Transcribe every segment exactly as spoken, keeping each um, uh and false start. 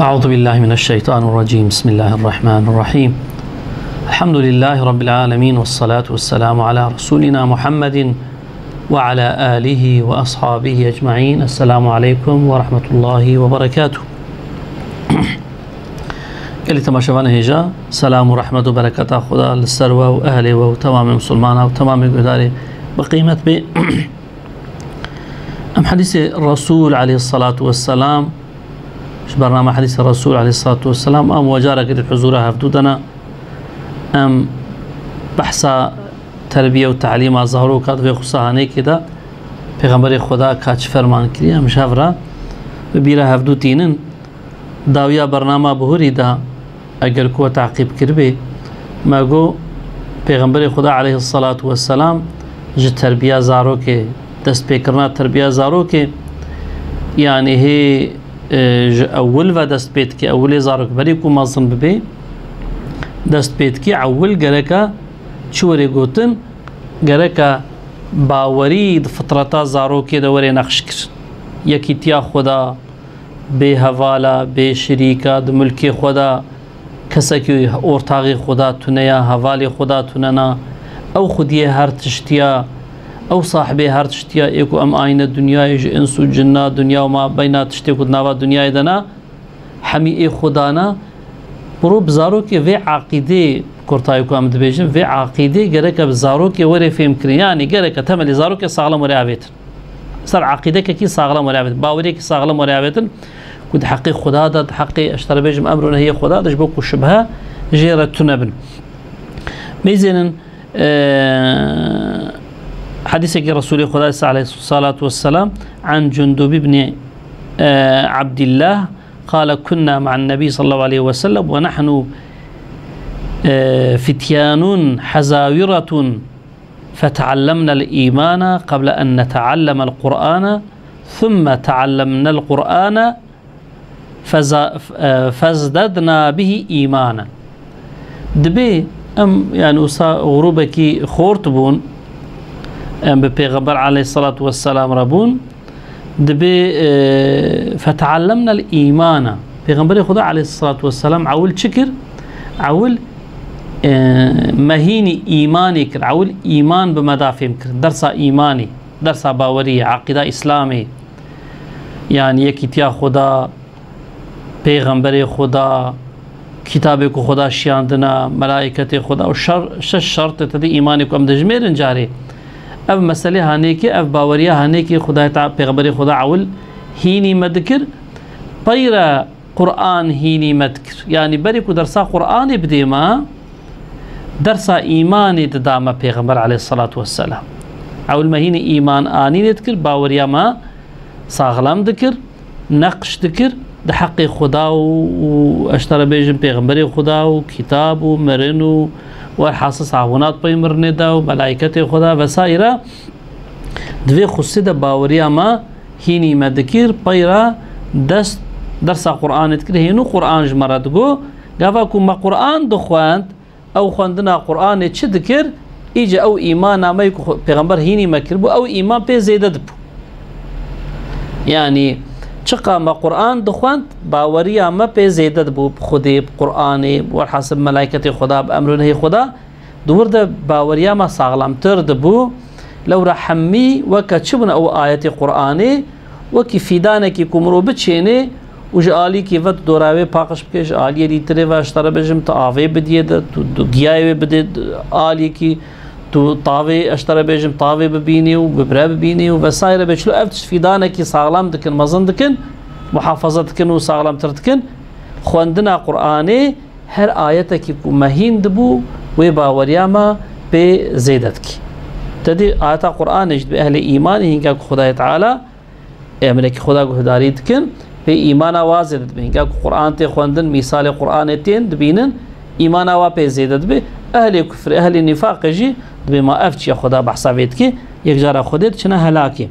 أعوذ بالله من الشيطان الرجيم. بسم الله الرحمن الرحيم. الحمد لله رب العالمين، والصلاة والسلام على رسولنا محمد وعلى آله وأصحابه أجمعين. السلام عليكم ورحمة الله وبركاته. Gelî temaşevanê hêja, selam û rehmet û bereketa Xuda li ser we û ehlê we û temamê misilmana û temamê guhdarê bi qîmet bê. Em hedîsê Resul aleyhissalatu vesselam, ji bernama hedîsê Resul aleyhissalatu vesselam, em we careke dî huzûra hevdû de ne. Em behsa terbiye û telîma zaroka di vê xusa hanêkê de Pêxemberê Xuda ka çi ferman kiriye, em ji hev re bi bîra hevdû tînin. Dawiya bernama bihurî de, eger ku we teqîb kiribê, me got, Pêxemberê Xuda aleyhissalatu vesselam ji terbiya zarokê, destpêkirina terbiya zarokê, yanî hê, e, ji ewil ve dest pê dike, ewilê zarok berî ku mezin bibê, dest pê dike, ewil gereka çi were gotin, gereka bawerî di fitreta zarokê de were nexş kirin. Yekîtiya Xuda, bê hevala, bê şirîka, di milkê xwe de kesekî ortaxê Xuda tune ya, hevalê Xuda tune na. Ew xwediyê her tiştiya, ew sahibê her tiştiya, ê ku em ayîne dinyayê ji ins û cinna, dinya û ma beyna tiştê ku di nava dinyayê de na, hemî ê Xuda na. Biro bi zarokê vê aqîdê, kurtayê ku em dibêjin, vê aqîdê gereke bi zarokê were fêhmkirin. Yanî gereke temelê zarokê saxlem were avêtin. Ser aqîdekekî saxlem were avêtin, baweriyekî saxlem were avêtin ku di heqê Xuda de, di heqê, ez ji te re bêjim, emr û nehiyê Xuda de, ji bo ku şibhe jê re tune bin. Mêzênin, e, hedîsekî Resulê Xuda aleyhissalatu vesselam, an Cundub ibn, e, Abdillah, قال: كنا مع النبي صلى الله عليه وسلم ونحن، e, فتيان حزاورة، فتعلمنا الإيمان قبل أن نتعلم القرآن، ثم تعلمنا القرآن فز-، فازددنا به إيمانا. Dibê em, yani, wisa grûbekî xort bûn, em bi Pêxember aleyhissalatu vesselam re bûn. Dibê, e, feteallemnel îmana. Pêxemberê Xuda aleyhissalatu vesselam ewil çi kir? Ewil, e, me hînî îmanê kir. Ewil îman bi me da fêm kir. Dersa îmanê, dersa baweriyê, aqîda Îslamê. Yani yekîtiya Xuda, Pêxemberê Xuda, kitabê ku Xuda şiyandina, melaîketê Xuda û şer-, şeş şertê te dî îmanê ku em dijmêrin carê. Ev meselê hanêkê, ev baweriya hanêkê Xudayê Teala, Pêxemberê Xuda ewil hînî me dikir. Peyre Qur'an hînî me dikir. Yanî berê ku dersa Qur'anê bidê me, dersa îmanê dida me Pêxember aleyhissalatu vesselam. Ewil me hînî îman anînê dikir, baweriya me saxlem dikir, neqş dikir di heqê Xuda û, û ez ji te re bêjim Pêxemberê Xuda û kitab û mirin û werhasil saxbûnat pey mirinê de û melaîketê Xuda vesaîre. Di vê xusê de baweriya me hînî me dikir, peyra dest dersa Qur'anê dikir, hênû Qur'an ji me re digo, gava ku me Qur'an dixwend, ew xwendina Qur'anê çi dikir, îca ew îmana me ku Pêxember hînî me kiribû, ew îman pê zêde dibû. Yanî çiqa me Qur'an dixwend, baweriya me pê zêde dibû bi Xwedê, bi Qur'anê, bi werhasil bi melaîketê Xuda, bi emr û nehî Xuda. Di wir de baweriya me saxlemtir dibû. Lewra hemî weke çi bûne ew ayetê Qur'anê, wekî fîdanekî ku mirov biçênê û ji alîkî ve tu dora wê paqij bike, ji aliyê dîtirê ve, ez ji te re bêjim, tu avê bidiyê de, tu, tu giyayê wê bidê aliyekî, tu tavê, ez ji te re bêjim, tavê bibînî û bibire bibînî û vesaire bê. Çilo ev tişt fîdanekî saxlem dikin, mezin dikin, muhafaza dikin û saxlemtir dikin. Xwendina Qur'anê, her ayetekî ku me hîn dibû, wê baweriya me pê zêde dikî. Te dî ayeta Qur'anê jî dibê ehlê îmanê, hînka ku Xwedayê Teala, emrekî Xweda guhdarî dikin, pê îmana wa zêde dibe. Hînka ku Qur'an tê xwendin, mîsalê Qur'anê tên dibînin, îmana wa pê zêde dibe. Ehlê kufrê, ehlê nîfaqê jî dibê ma ev çiya Xweda behsa vê dike, yek cara Xwedê diçine helakê.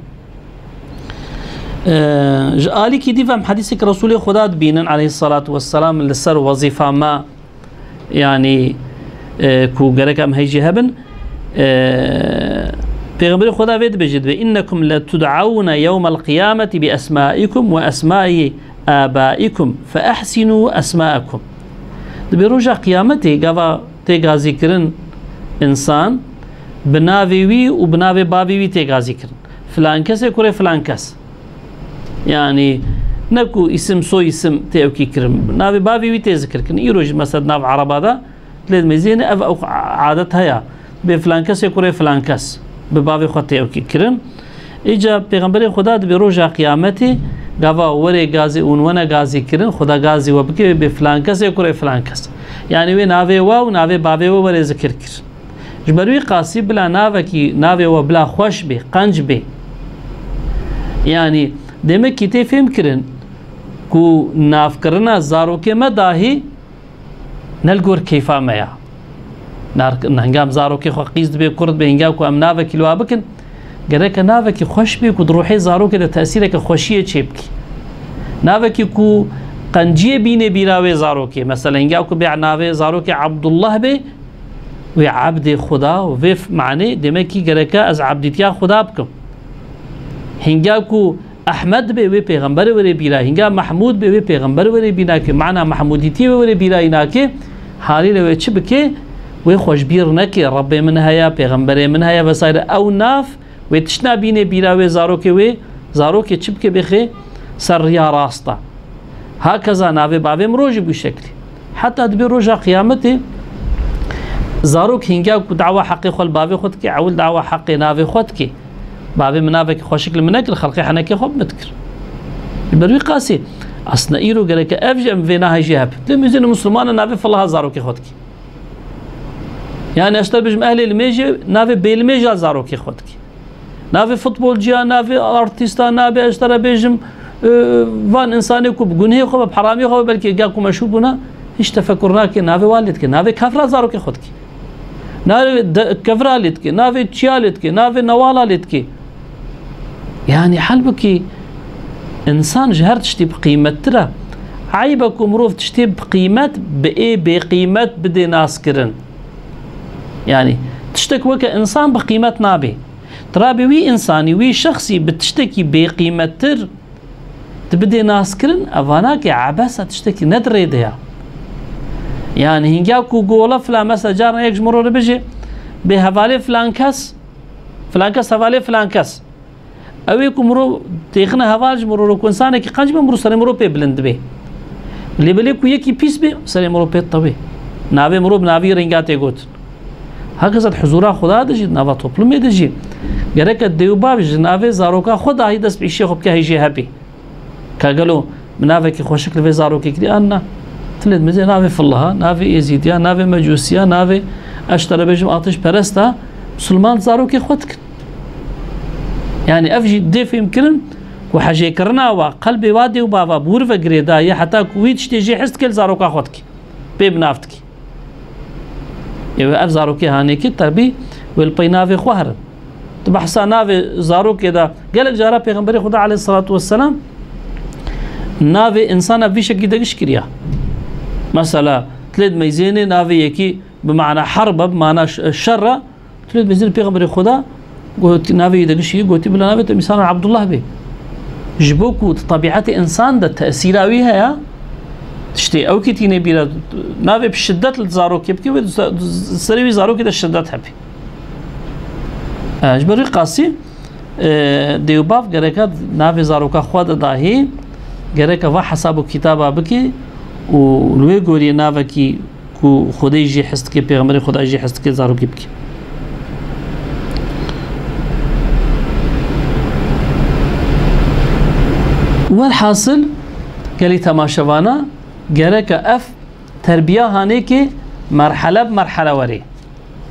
Ee, ji alîkî dî ve em hedîsek Resûlê Xuda dibînin aleyhissalatu vesselam li ser wezîfa me, yanî, e, ku gerek em heyjî hebin, e, Pêxemberê Xweda vê dibêje, dibê, "Innekum letud'awne yewmel qiyameti bi esmaikum ve esmai abaikum fe ehsinu esmaakum." Dibê roja qiyametê gava tê gazî kirin însan, bi navê wî û bi navê bavê wî tê gazî kirin. Filan kesê kurê filan kes. Yanî ne ku îsim soy îsim tê ewkî kirin. Navê bavê wî tê zikir kirin. Îro jî mesela di nav Ereba de lê dimêzîne ev ew adet heye. Bê filan kesê kurê filan kes. Bi bavê xwe tê ewkî kirin. Îca Pêxemberê Xweda dibê roja qiyametê gava werê gazî û wene gazî kirin, Xweda gazî we bike, bê filan kesê kurê filan kes. Yanî wê navê we û navê bavê we were zikir kir. Ji ber wî qasî bila navekî, navê we bila xweş bê, qenc bê. Yanî demekî tê fêhm kirin ku navkirina zarokê me dahî ne li gor keyfa me ya. Nar-, hingam zarokê xwe qîz dibe, kurd be, hingam ku em navekî li wa bikin, gereke navekî xweş bê ku di ruhê zarokê de tesîreke xweşiyê çêbikî. Navekî ku qenciyê bînê bîra wê zarokê. Mesela hingam ku bê navê zarokê Abdullah bê, wê ebdê Xuda û vê f-, manê, demekî gereke ez ebdîtiya Xuda bikim. Hingam ku Ehmed bê, wê pêxember were bîra, hingam Mehmûd bê, wê pêxember were bîra ke, mana Mehmûdîtiyê wê were bîra îna ke, halîle wê çi bike? Wê xwe ji bîr neke, Rebbê min heye, pêxemberê min heye vesaire. Ew nav, wê tiştna bîne bîra wê zarokê wê, zarokê çi bike bixê ser riya rasta. Hakeza navê bavê min rojî bû şeklî. Heta dibê roja qiyametê zarok hingam ku dawa heqê xwe li bavê xwe dike, ewil dawa heqê navê xwe dike. Bavê min navekî xweşik li min nekir, xelqê henekê xwe bi min dikir. Ji ber wî qasî, aslında îro gereke ev jî em vê nahê jî hebin. Lê mizên Musulmana navê filaha zarokê xwe dike. Yani ez te bêjim ehlê limêjê navê bêlimêja zarokê xwe dike. Navê futbolciya, navê artîsta, navê ez te re bêjim, e, van insanê ku bi gunhê xwe, bi heramiyê xwe, belkî ga ku meşhûr bûna, hiç tefekur nake, navê wan lê dike, navê kafra zarokê xwe dike. Navê de-, kevra lê dike, navê çiya lê dike, navê newala lê dike. Yani halbukî însan ji her tiştî bi qîmettir e. Eyb e ku mirov tiştê bi qîmet bi ê bêqîmet bidê naskirin. Yani tiştek weke însan bi qîmet nabê. Tirabê wî însanî, wî şexsî bi tiştekî bêqîmettir tu bidê naskirin, evana ke ebes e, tiştekî ne di rê de ya. Yani hingya ku gola filan, mesela carna yek ji mirov re bêje, bê hevalê filan kes, filan kes hevalê filan kes. Ew ê ku mirov têxine heval ji mirov re ku însanekî qenc be, mirov serê mirov pê bilind dibe. Lê belê ku yekî pîs be, serê mirov pê tewê. Navê mirov bi navî ringa tê gotin. Hakeza di huzûra Xuda de jî, nava toplumê de jî, gereke dê û bav ji navê zaroka xwe dahî dest bi îşê xwe bike, hêjê hebî. Ka gelo min navekî xweşik li vê zarokê kirî an na? Tilê dimêzê navê Fillaha, navê Êzîdiya, navê Mecûsiya, navê, ez ji te re bêjim, atişperesta, Musulman zarokê xwe dikin. Yani ev jî dê fêhm kirin ku hejêkirina wa, qelbê wa dê û bava bi wir ve girêdaye, heta ku wî tiştê jê his dike, li zaroka xwe dike. Pê bi nav dike. Ê wê ev zarokê hanê ki tebî wê li pey navê xwe herin. Di behsa navê zarokê de gelek cara Pêxemberê Xuda aleyhissalatu vesselam navê însana bi vî şekilî de giş kiriya. Mesela, tu lê dimeyzênê navê yekî bi mana herb e, bi mana ş-, şer e, tu lê dimeyzênê Pêxemberê Xuda got, navê wî de giş kiriye, gotî bila navê te însana Abdullah bê. Ji bo ku di tebîetê însan de tesîra wî heye, tiştê ew kî tîne bîra, navê bi şiddet li zarokê bike, wê di se-, di serê wî zarokê de şiddet hebe. E, ji ber wî qasî, e, dê û bav gereka navê zaroka xwe de dahî, gereka va hesab û kitaba bike û li wê gorî navekî ku Xwedê jî hez dike, Pêxemberê Xweda jî hez dike, zarokê bike. Welhasil, gelî temaşevana, gereka ev terbiya hanê ki merhele bi merhele were.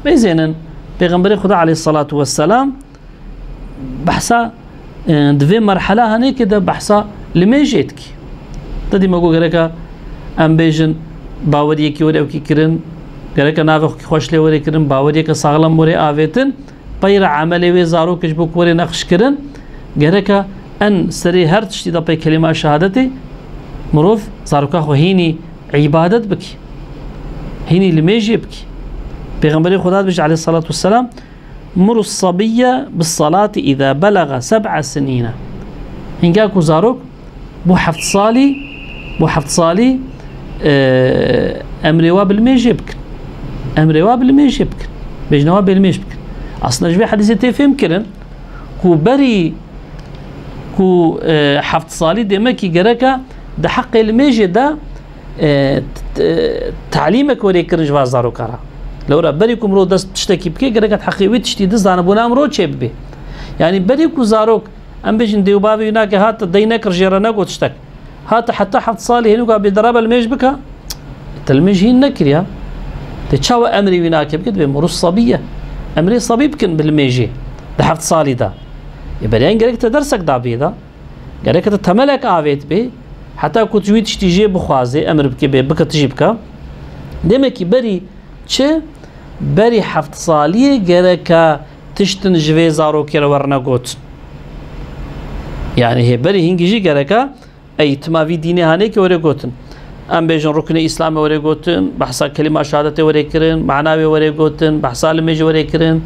Bêzênin, Pêxemberê Xweda aleyhissalatu vesselam behsa, e, di vê merhela hanê ki de behsa limêjê dikî. Te dî me got gereka em bêjin baweriyekî were ewkî kirin, gereka navê xwe xweş lê were kirin, baweriyeke saxlem were avêtin, pey re emelê wê zarokê ji bo ku were nexş kirin, gereka en serê her tiştî de pey kelîma şehadetê mirov zaroka xwe hînî îbadet bikî, hînî limêjê bikî. Pêxemberê Xweda dibêje aleyhissalatu vesselam, Muru sabiyye bis salati iza belaga seb'a sinîne. Hinga ku zarok bû heft salî, bû heft salî, e, emrê wa bi limêjê bikin. Emrê wa bi limêjê bikin. Bêjne wa bi limêj bikin. Aslında ji vê hedîsê tê fêm kirin ku berî ku, e, heft salî demekî gereka di heqê limêjê de, e, t-, t-, talîmek were kirin ji va zaroka re. Lewra berî ku mirov dest tiştekî bike, gereka di heqê wî tiştî di zanibûna mirov çê bibe. Yanî berî ku zarok, em bêjin dê û bavê wî nake, hate dey nekir, jê re negot tiştek. Hate heta heft salî hênûka bê dera be limêj bike. Te limêj hîn nekiriya. Te çawa emrê wî nake bike? Dibê muru sabiyye. Emrê sabî bikin bi limêjê. Di heft salî de. Ê beriyan gerek te dersek da bê de. Gerek te temelek avêt bê. Heta ku tu wî tiştî jê bixwazê, emr bike bê, bike tu jî bike. Demek ki berî çi? Berî heft saliyê gereka tiştin ji vê zarokê re werine gotin. Yani hê berî hingî jî gereka eğitima vî dînê hanê ki were gotin. Em bêjin ruknê Îslamê were gotin, behsa kelîma şehadetê were kirin, mana wê were gotin, behsa limêjê were kirin,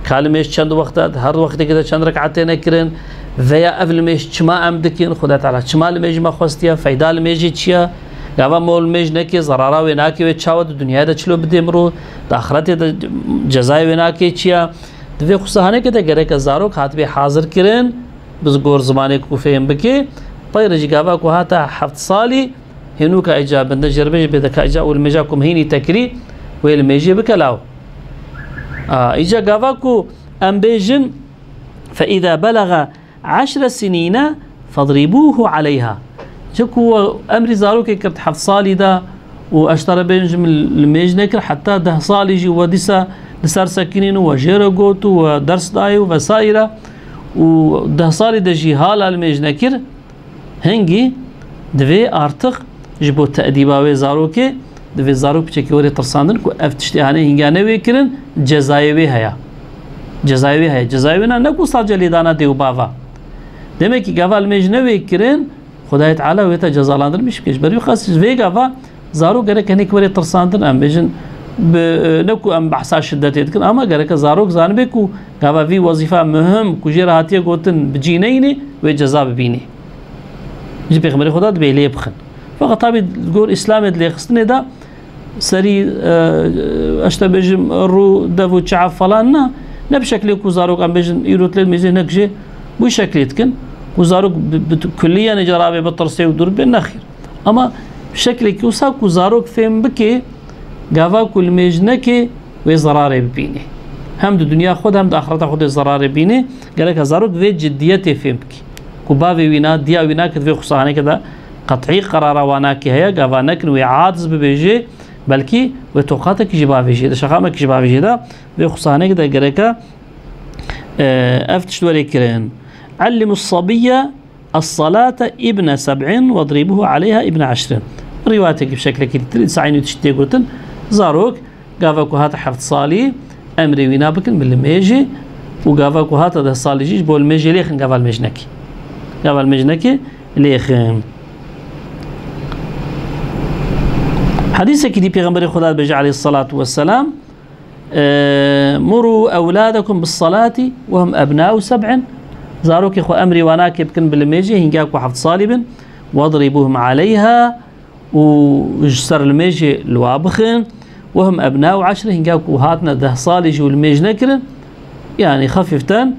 ka limêj çend wexta, her wextekê de çend rekatê ne kirin, veya ev limêj çima em dikin, Xuda Teala çima limêjî me xwestiya, feyda limêjê çi ya, gava me limêj neke, zerara wê nake, wê çawa di dinyayê de çilo bidê mirov, di axretê de cezayê wê nake çi ya. Di vê xusahaneke de gereke zarok hatibê hazir kirin, bi gor zimanê ku fêm bike. Teyre jî gava ku hata heft salî, hênûka îca binde jê re bêje bê de ka îca û limêja ku min hînî te kirî, wê limêjê bike law. A, îca gava ku em bêjin, "Fe îza belaga eşre sinîne fedrîbûhu aleyha." Ji ku we emrî zarokê kir di heft salî de û ez te re bêjim limêj nekir, heta deh salî jî we dîsa li ser sekinîn û we jê re got û we ders dayê û vesaîre û deh salî de jî hala limêj nekir, hingî divê artıq ji bo te'dîba wê zarokê, divê zarok piçekî were tirsandin ku ev tiştê hanê hingane wê kirin, cezayê wê heye. Cezayê wê heye. Cezayê wê na ne ku sadece lêdana dê û bava. Demek ki gava limêj ne wê kirin, Xwedayê Teala wê te cezalandin bişkê. Ji ber wî qas ji vê gava zarok gerek hinek were tirsandin, em bêjin, bi, ne ku em behsa şidetê dikin, ama gereke zarok zanibe ku gava vî wezîfa muhim ku jê re hatiye gotin bi cî neyne, wê ceza bibîne. Ji Pêxemberê Xweda dibê lê bixin. Feqet tabî gor Îslamê di lêxistinê de serî, e, ez te bêjim, rû, dev û çav falan na, ne bi şeklê ku zarok em bêjin îro dilê mêzê nek jê, bu şeklê dikin. Ku zarok bi, bi, kulliyen îca rabê bitirsê û dûr bê, nexêr. Ama bi şeklekî wisa ku zarok fêm bike, gava ku limêj neke, wê zerarê bibîne. Hem di dinya xwe de hem di axireta xwe de zerarê bîne, gereke zarok vê ciddiyetê fêm bike. Ku bavê wî na, diya wî na ki di vê xusahaneke de qet'î qerara wa nake heye, gava nekin wê aciz bibêje, belkî wê toqatekî ji bavê jê de, şexamekî ji bavê jê de, vê xusahaneke de gereke, e, ev tişt were kirin. Allimu sabiyye es-salate ibne seb'in wedrîbuhu aleyha ibne eşrin. Rîwayetekî bi şeklekî dîtir, îsa eynî tişt tê gotin. Zarok, gava ku hate heft salî, emrê wî na bikin, bi limêjê û gava ku hate deh salî jî ji bo limêjê lêxin, gava limêj nekî. Gava limêj nekî, lêxin. Hadîsekî dî Pêxemberê Xweda dibêje aleyhissalatu vesselam, e, "Muru ewladekum bis salati ve hum ebnau seb'in." Zarokê xwe emrî wan nake bikin bi limêjê, hînga ku heft salî bin. "Wedrîbuhum aleyha." û ji ser limêjê li wa bixin. Wehum ebna û eşre, hinga ku hatine deh salî jî û limêj nekirin, yanî xefîften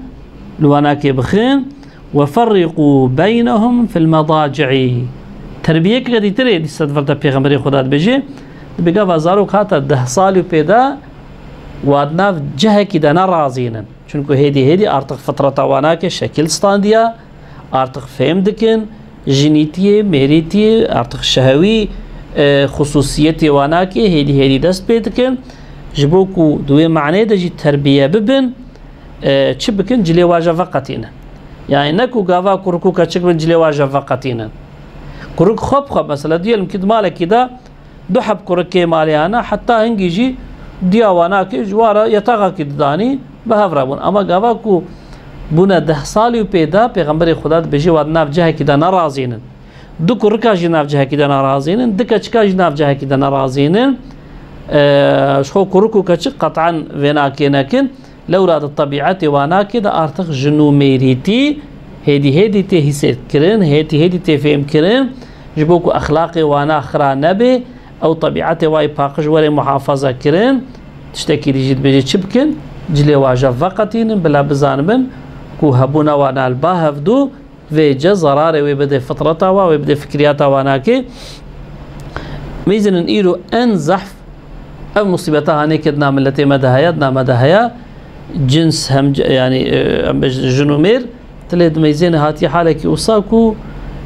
li wanakê bixin. Ve ferriqû beynehum fil medaci'i. Terbiyeke dîtirê dîsa di vir de Pêxemberê Xweda dibêje, dibê gava zarok hata deh salî û pê de wa di nav cihekî de nerazînin. Çunku hêdî hêdî artıq fitreta wanakê şekil standiya, artıq fêm dikin, jinîtiyê, mêrîtiyê, artıq şehewî, e, xusûsiyetê wanakê hêdî hêdî dest pê dikin. Ji bo ku di wê maneyê de jî terbiye bibin, e, çi bikin? Cilê wa je veqetînin. Yani ne ku gava kurik û keçik bin cilê wa je veqetînin. Kurik xwe bi xwe, mesela diyelim ki di malekî de du heb kurikê malê hene, heta hingî jî diya wanakê ji wa re yetaxekî didanî, bi hev re bûn. Ama gava ku bûne deh salî û pê de, Pêxemberê Xweda dibêje, wa di nav cihekî de nerazînin. Du kurika jî nav cihekî de nerazînin, du keçika jî nav cihekî de nerazînin. Eee, ji xwe kurik û keçik qet'an vênakê nekin. Lewra di tebîetê wanakê de artix jin û mêrîtî hêdî hêdî tê hîsêtkirin, hêdî hêdî tê fêmkirin, ji bo ku exlaqê wana xira nebe, ew tebîetê wa yê paqij were muhafaza kirin. Tiştekî dî jî dibêje çi bikin? Cilê wa jev veqetînin, bila bizanibin ku hebûna wana li ba hevdû vêce zerarê wê bide fitreta wa, wê bide fikriyata wanakê. Mêzinin îro en zehf ev musîbeta hanê ke dina miletê me de heye, dina me de heye. Cins hem c-, yanî, e, em bêjin jin û mêr, dilê dimeyzêne hatiye halekî wisa ku,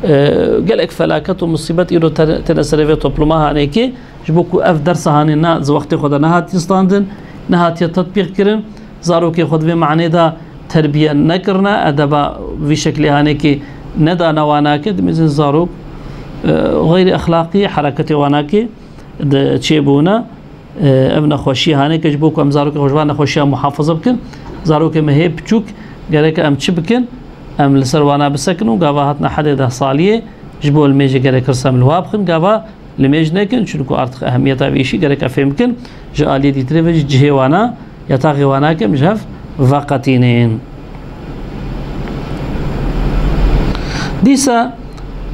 e, gelek felaket û musîbet îro te-, têne serê vê topluma hanê ke, ji bo ku ev dersa hanê na, zi wextê xwe de nehatiye standin, nehatiye tetbîq kirin. Zarokê xwe di vê manê de terbiye nekirine, edeba vî şeklê hanekê nedane wanakê, dimêzin zarok, e, xeyrî exlaqî hereketê wanakê di çêbûne. E, ev nexweşiyê hanekê ji bo ku em zarokê xwe ji van nexweşiya muhafaza bikin. Zarokê me hê piçûk gerek em çi bikin? Em li ser wana bisekin û gava hatina hedê deh saliyê ji bo limêjê gerek tirsa em li wa bixin, gava limêj nekin, çunku artix ehemiyeta vê îşî gerek e fêm bikin. Ji aliyê dîtirê ve jî cihê wana, yataxê wana ke em ji hev veqetînin. Dîsa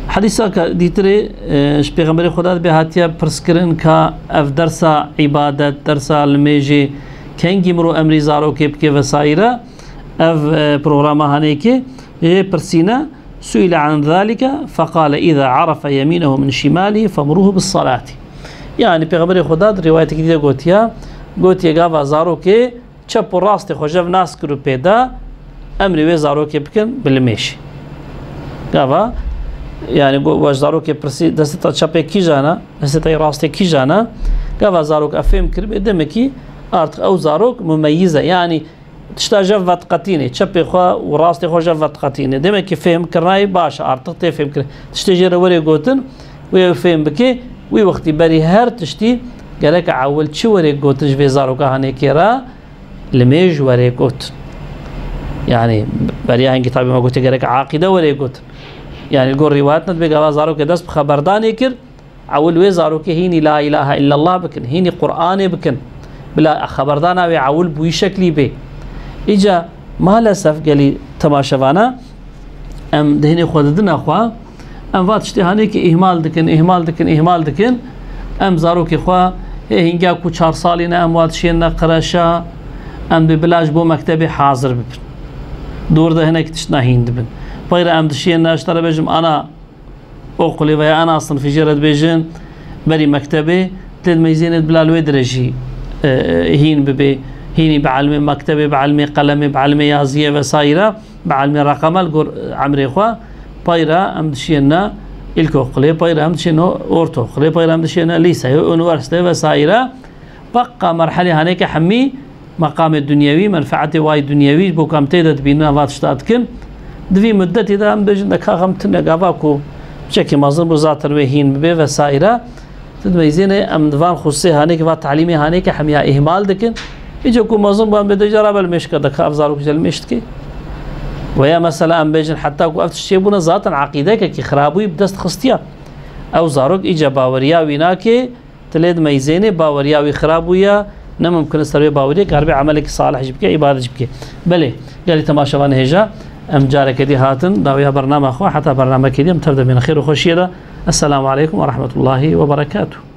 hedîsa ke dîtirê, e, ji Pêxemberê Xweda dibê hatiye pirskirin ka ev dersa îbadet, dersa limêjê kengî mirov emrî zarokê bike vesaîre, ev, e, programa hanêkê, ê pirsîne, سئل عن ذلك فقال إذا عرف يمينه من شماله فمروه بالصلاة. Yanî Pêxemberê Xweda di rîwayetekî dî de gotiye, gotiye gava zarokê çep û rastê xwe jev nas kir û pê da, emrê wê zarokê bikin bi limêjê. Gava, yanî go-, we ji zarokê pirsî, destê te çepê kîjan e, destê te rastê kîjan e? Gava zarok ev fêm kiribe, demekî artix ew zarok mumeyiz e. Yanî tişta jev vediqetînê, çepê xwe û rastê xwe jev vediqetînê. Demekî fêhmkirina wî baş e, artix tê fêhmkirin. Tiştê jê re were gotin, wê ew fêm bike, wî wextî berî her tiştî gerek e ewil çi were gotin ji vê zaroka hanêkê re, limêj were gotin. Yanî beriya hingî tabî me gotiye gerek e aqîde were gotin. Yanî li gor rîwayet ne dibê gava zarokê dest bi xeberdanê kir, ewil wê zarokê hînî la îlahe îllallah bikin, hînî Qur'anê bikin. Bila xeberdana wê ewil bi wî şeklî bê. Îca malesef gelî temaşevana em dihênê xwe didine xwe, em va tiştê hanê ki îhmal dikin, îhmal dikin, îhmal dikin. Em zarokê xwe hê hînga ku çar salî ne em wa dişênine qreşa, em dê bila ji bo mektebê hazir bibin. Dûr de hinek tiştna hîn dibin. Peyre em dişênine, ji te re bêjim ana okulê veya ana sinfî jê re dibêjin berî mektebê, lê dimeyzênê bila li wê dirê jî, e, hîn bibê. Hînî bi elmê mektebê, bi elmê qelemê, bi elmê yaziyê vesaîre, bi elmê reqeme li gor emrê xwe. Peyre em dişênine îlkokulê, peyre em dişênine ortokulê, peyre em dişênine lîseyê, unîversîteyê vesaîre. Beqa merhelê hanê ke hemî meqamê dunyewî, menfeetê wayî dunyewî, ji bo ku em tê de dibînin, em va tişta dikin. Di vî mudetê de em bêjin, de ka xem tune gava ku piçekî mezin bû, zaten wê hîn bibe vesaîre. Tu dibeyzêne, em di van xusê hanê ke, va talîmê hanê ke hemiya îhmal dikin. Îca ku mezin bû, em bê de jara bel mêşke de ka ev zarok jel mêş dike. Veya mesela em bêjin, heta ku ev tişt çêbûne, zaten eqîdekekî xirabûyî bi dest xistiya. Ew zarok îca baweriya wî nake, Tilê dimeyzênê baweriya wî xirab bûye, ne mumkin e ser wê baweriyê karibe emelekî salih jî bike, îbadet jî bike. Belê, gelî temaşevanê hêja, em careke dî hatin dawiya bernama xwe, heta bernamekê dî em tev de bînin xêr û xweşiyê de. Esselamu aleykum ve rahmetullahi ve berekatuh.